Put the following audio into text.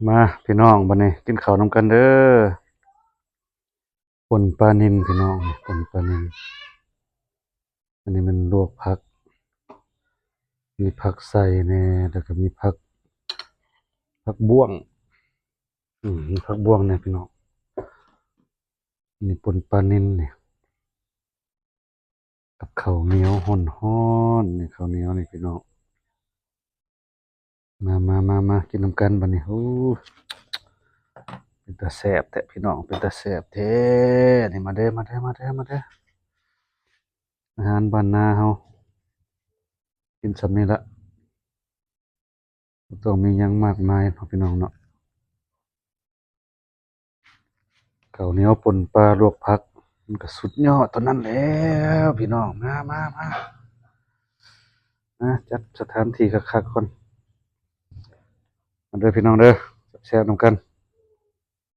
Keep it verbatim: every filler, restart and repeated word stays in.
มาพี่น้อง บัดนี้กินข้าวนำกันเด้อ ป่นปลานิลพี่น้อง ป่นปลานิล อันนี้มันลวกผัก มีผักใส่แหน่ แล้วก็มีผัก ผักบ่วง อืม มีผักบ่วงแหน่พี่น้อง นี่ป่นปลานิลนี่ กับข้าวเหนียวฮ้อนๆ นี่ ข้าวเหนียวนี่พี่น้อง มามามามากินนำกันบัดนี้ โอ้ เป็นตาแซ่บแท้พี่น้อง เป็นตาแซ่บแท้ นี่ มาเด้อ มาเด้อ มาเด้อ มาเด้อ อาหารบ้านนาเฮา กินส่ำนี้ละ บ่ต้องมีหยังมากมายเนาะพี่น้องเนาะ ข้าวเหนียวป่นปลาลวกผัก มันก็สุดยอดเท่านั้นแล้วพี่น้อง มามามา นะ จัดสถานที่คักๆ ก่อน มาเด้อพี่น้องเด้อ แซ่บๆ นำกัน